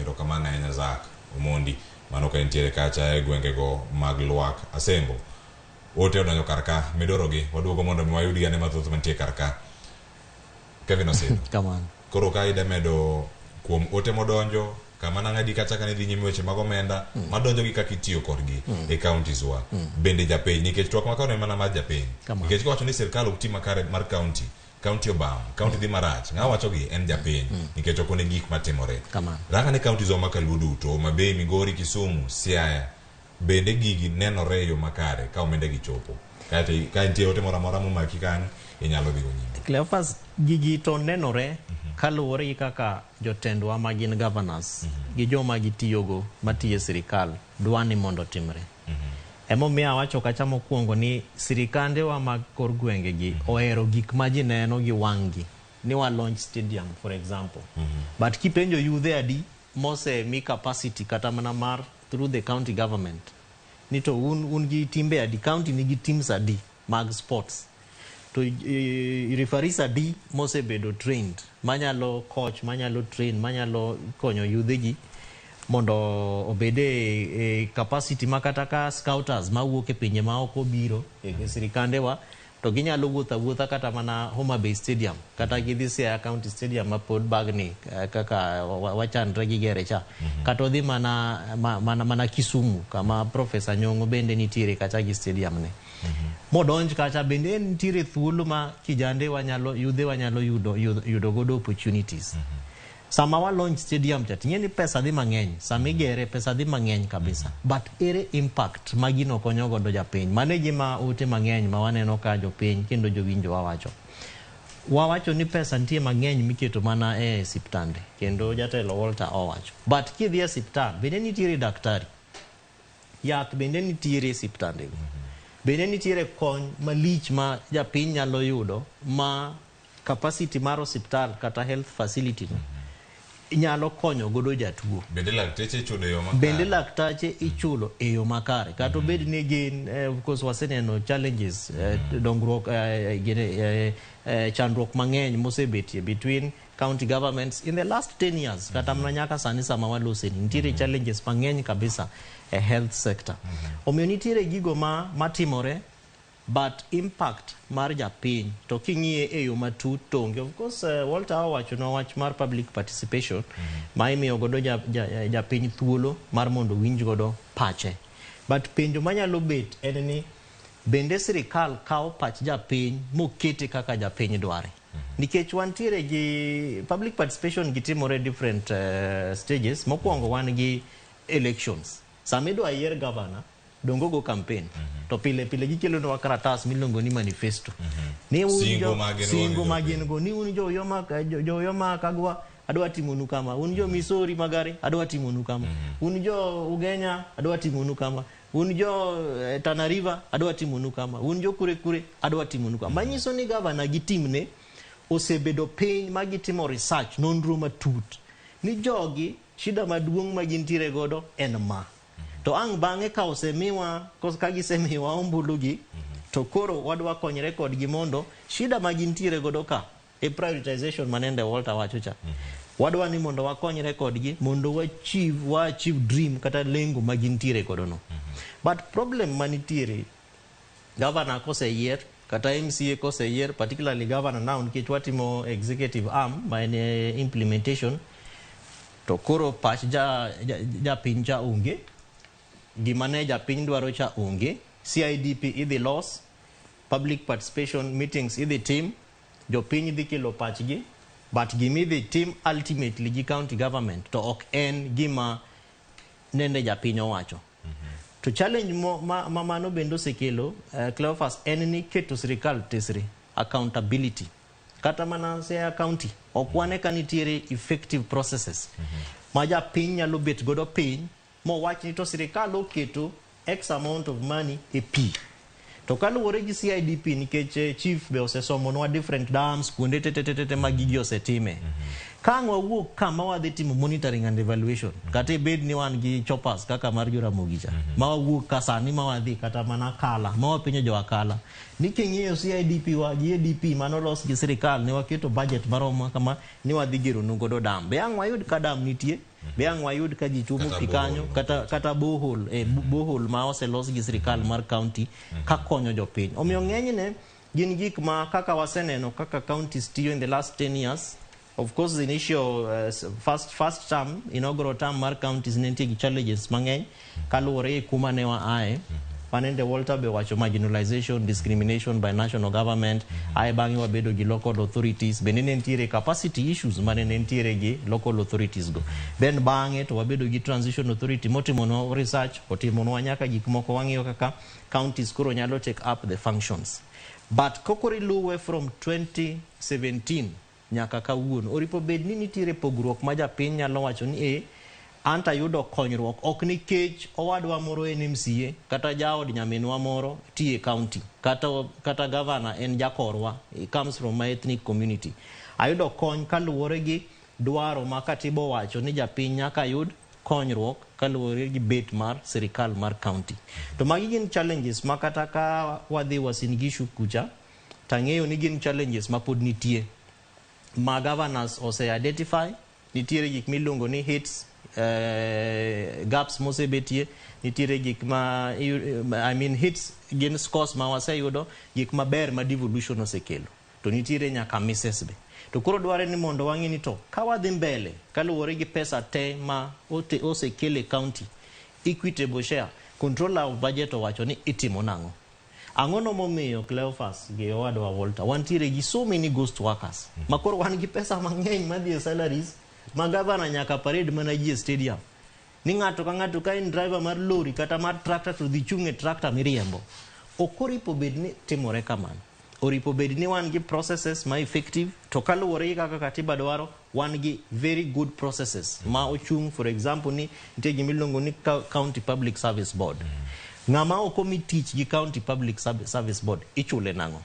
Erokamano ahinya Zack Omondi. Mano ka intiere kacha e gwengego mag Lwak Asembo. Ote odonjo kar ka, midorogi. Waduogo mondo mi wayud ane mathoth mantie kar ka. Kevin Osido. Kamano. Koro ka ida medo kuom ote modonjo, kama nang'adi kacha kane dhi nyime weche mag omenda, madonjo gi kaka itiyo kodgi e counties wa. Bende japiny, nikech twak ma kawuono en mana mar japiny. Kamano. Nikech kiwacho ni sirkal ok ti makare mar county, county obam, county dhi marach, ng'a wacho gi en japiny, nikech ok one gik matimore. Kamano. Rang ane counties wa ma kaluo duto, Homa Bay, Migori, Kisumu, Siaya, bende gigi nenore e yo makare ka omenda gi chopo. Kaeto ka nitie ote moro amora momaki kanyo, inyalo dhigo nyime. Cleophas, gigi to nenore kaluwore gi kaka jotendwa ma gin governors gi joma gitiyogo matiyo e sirikal dwa ni mondo otimre. Emomiyo awacho kacha mokwongo ni sirikandewa mag kor gwenge gi ohero gik ma ji neno gi wang' gi. Ni wa launch stadium for example. But kipenjo yudhe adi mosemi capacity kata mana mar through the county government ni to un gi timbe adi, county nigi teams adi mag sports to referees adi mosebedo trained manyalo coach, manyalo train, manyalo konyo yudhe gi mondo obed e capacity ma kata ka scouters mawuok e pinje maoko biro e sirikandewa to ginyalo wuotho awuotha kata mana Homa Bay Stadium kata gidhi Siaya County Stadium ma pod bagni kaka wachandre gi gere cha, kata odhi mana Kisumu kama Professor Nyong'o bende nitiere kacha gi stadium ne modonj kacha bende nitiere thuolo ma kijande wanyalo yudhe wanyalo yudo godo opportunities. Sama wa launch stadium cha ting'e ni pesa dhi mang'eny, sama igere pesa dhi mang'eny kabisa, but ere impact ma gino konyo godo japiny? Mano e gima ote mang'eny ma waneno ka jopiny kendo jowinjo wawacho. Wawacho ni pesa nitie mang'eny miketo mana e siptande, kendo jatelo Walter owacho, but kidhi e siptal bende nitiere daktari, yath bende nitiere e siptandego, bende nitiere kony malich ma japiny nyalo yudo ma capacity mar osiptal kata health facility no nyalo konyo godo jatuo. Bende lakteche ichulo e yo makare? Bende laktache ichulo e yo makare kata obed ni gin of course waseneno challenges, dongruok, gine, chandruok mang'eny mosebetie between county governments in the last 10 years kata mana nyaka sani sama waloseni nitiere challenges mang'eny kabisa e health sector. Omiyo nitiere gigo ma matimore but impact mar japiny to king'iye e yo matut to onge. Of course, Walter owachonwa wach mar public participation ma imiyo godo japiny thuolo mar mondo owinj godo pache, but penjo manyalo bet en ni bende sirikal kawo pach japiny mokete kaka japiny dware, nikech wantiere gi public participation gitimore different stages. Mokwongo wan gi elections, sama idwa yier governor dongo go campaign to pile pile gikelonwa karatas miluongo ni manifesto ni un Singo ma gin go singo ni ma jopiny. Gin go ni un jo Uyoma Kagwa adwa timonu kama, un jo Misori Magari adwa timonu kama, un jo Ugenya adwa timonu kama, un jo Tana River adwa timonu kama, un jo kure kure adwa timonu kama. Manyiso ni gavana gi timne osebedo piny ma gitimo research, nonro matut ni jogi shida maduong' ma gintiere godo en ma to ang' bang'e ka osemiwa ka gisemiwa ombulu gi to koro wadwa konyre kodgi mondo shida ma gintiere godo ka e prioritization manende Walter wacho cha, wadwa ni mondo wakonyre kodgi mondo wa achieve dream kata lengo ma gintiere godo no. But problem manitiere, governor koseyier kata MCA koseyier, particularly governor now nikech watimo executive arm ma en implementation, to koro pach japiny cha onge, gima ne japiny dwaro cha onge. CIDP idhi los, public participation meetings idhi tim, jopiny dhi kelo pachgi, but gimidhi tim ultimately gi county government to ok en gima nende japiny owacho. To challenge ma mano bende osekelo, Cleophas, en ni keto sirikal tesre, accountability, kata mana Siaya County ok wane ka nitiere effective processes ma japiny nyalo bet godo piny mowach ni to sirikal oketo x amount of money e pi to kaluwore gi CIDP, nikech chief be osesomonwa different dams kuonde tetetete ma gigi osetime. Ka ang' wawuok ka ma wadhi timo monitoring and evaluation, kata ibed ni wan gi choppers kaka mar Joramogi cha, ma wawuok ka sani ma wadhi kata mana Akala, ma wapenjo jo Akala ni king'iyo CIDP wa gi ADP manolos gi sirikal ne waketo budget maromo kama ni wadhi geronu godo dam. Be ang' wayud ka dam nitie? Be ang' wayud ka ji chumo Kata pi kanyo? borehole. Kata borehole ma oselos gi sirikal mar county kakonyo jopiny. Omiyo ng'enyne gin gik ma kaka waseneno kaka counties tiyo in the last 10 years. Of course, the initial first term, inaugural term mar counties ne nitie gi challenges mang'eny kaluwore gi kuma ne wa ae. Manende Walter be wacho marginalization, discrimination by national government. Ae bang'e wabedo gi local authorities. Bende ne nitiere capacity issues mane ne nitiere gi local authorities go. Then bang'e to wabedo gi transition authority motimonwa research, otimonwa nyaka gik moko wang'iyo kaka counties koro nyalo take up the functions. But kokoro iluwe from 2017 nyaka kawuono, oripo bed ni nitiere pogruok ma japiny nyalo wacho ni an tayudo konyruok ok nikech owadwa moro en MCA kata jaod nyaminwa moro tiye county kata governor en jakorwa, he comes from my ethnic community. Ayudo kony kaluwore gi dwaro ma katiba owacho ni japiny nyaka yud konyruok kaluwore gi bet mar sirikal mar county. To magi gin challenges ma kata ka wadhi Uasin Gishu kucha tang'eyo ni gin challenges ma pod nitie ma governors ose identify. Nitiere gik miluongo ni hits, gaps mosebetie. Nitiere gik ma I mean hits gin scores ma waseyudo, gik maber ma devolution osekelo, to nitiere nyaka misses be. To koro dware ni mondo wang'e ni to ka wadhi mbele kaluwore gi pesa te ma osekel e county, equitable share, controller of budget owacho ni itimo nang'o. Ang'o no momiyo Cleophas gi owadwa Walter wantiere gi so many ghost workers ma koro wan gi pesa mang'eny madhi e salaries ma gavana nyaka parade mana ji e stadium ni ng'ato ka ng'ato ka en driver mar lori kata mar tractor to dhi chung' e tractor miriembo. Ok oripo bed ni timore kamano. Oripo bed ni wan gi processes ma effective, to kaluwore gi kaka katiba dwaro, wan gi very good processes ma ochung'. For example, ni nitie gima iluongo ni County Public Service Board. Ng'ama ok omi tich gi County Public Service Board ichule nang'o?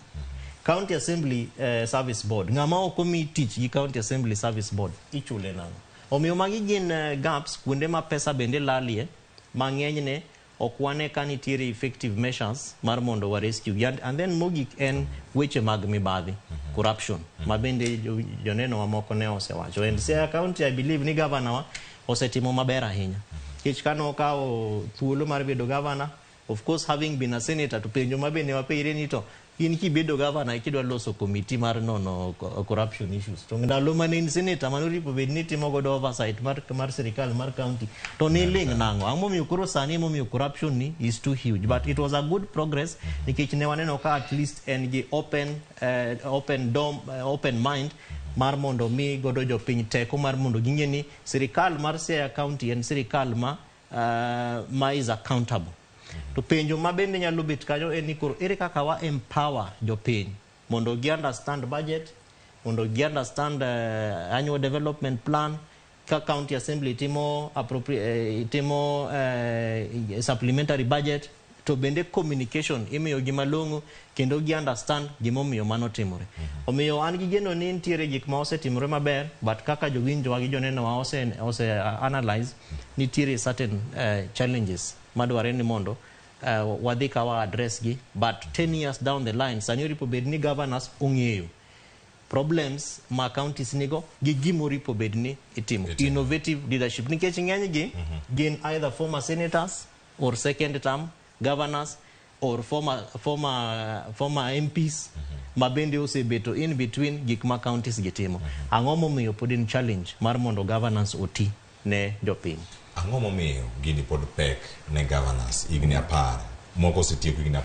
County Assembly Service Board, ng'ama ok omi tich gi County Assembly Service Board ichule nang'o? Omiyo magi gin gaps, kuonde ma pesa bende lalie mang'enyne ok wane ka nitiere effective measures mar mondo wa rescue gi. And then mogik en weche mag mibadhi, corruption, ma bende joneno mamoko ne osewacho. And Siaya County, I believe ni governor wa osetimo maber ahinya nikech kane okawo thuolo mar bedo governor, of course having been a senator, to penjo ma bende wapenjre ni to in kibedo governor kidwa loso committee mar nono corruption issues, to ndalo mane in senator mane oripo bed ni itimo godo oversight mar sirikal mar county to niling' nang'o? Ang'o momiyo koro sani emomiyo corruption ni is too huge? But it was a good progress nikech ne waneno ka at least en gi open dom, open mind mar mondo mi godo jopiny teko mar mondo ging'e ni sirikal mar Siaya County en sirikal ma is accountable. To penjo ma bende nyalo bet kanyo en ni koro ere kaka wa empower jopiny mondo gi understand budget, mondo gi understand annual development plan, ka county assembly timo timo supplementary budget, to bende communication imiyo gi malong'o kendo gi understand gimomiyo mano timore. Omiyo an gi geno ni nitiere gik ma osetimore maber, but kaka jowinjowa gi jonenowa ose analyze, nitiere certain challenges madwarre ni mondo wadhi ka wa address gi. But 10 years down the line, sani oripo bed ni governors ong'eyo problems ma counties nigo gi gimoripo bed ni itimo. Itimo. Innovative leadership, nikech ng'enygi gin either former senators or second term governors or former MPs ma bende osebeto in between gik ma counties gi timo. Ang'o momiyo pod en challenge mar mondo governance oti ne jopiny? Ang'o momiyo gini pod pek ne governors higni 10 moko osetieko higni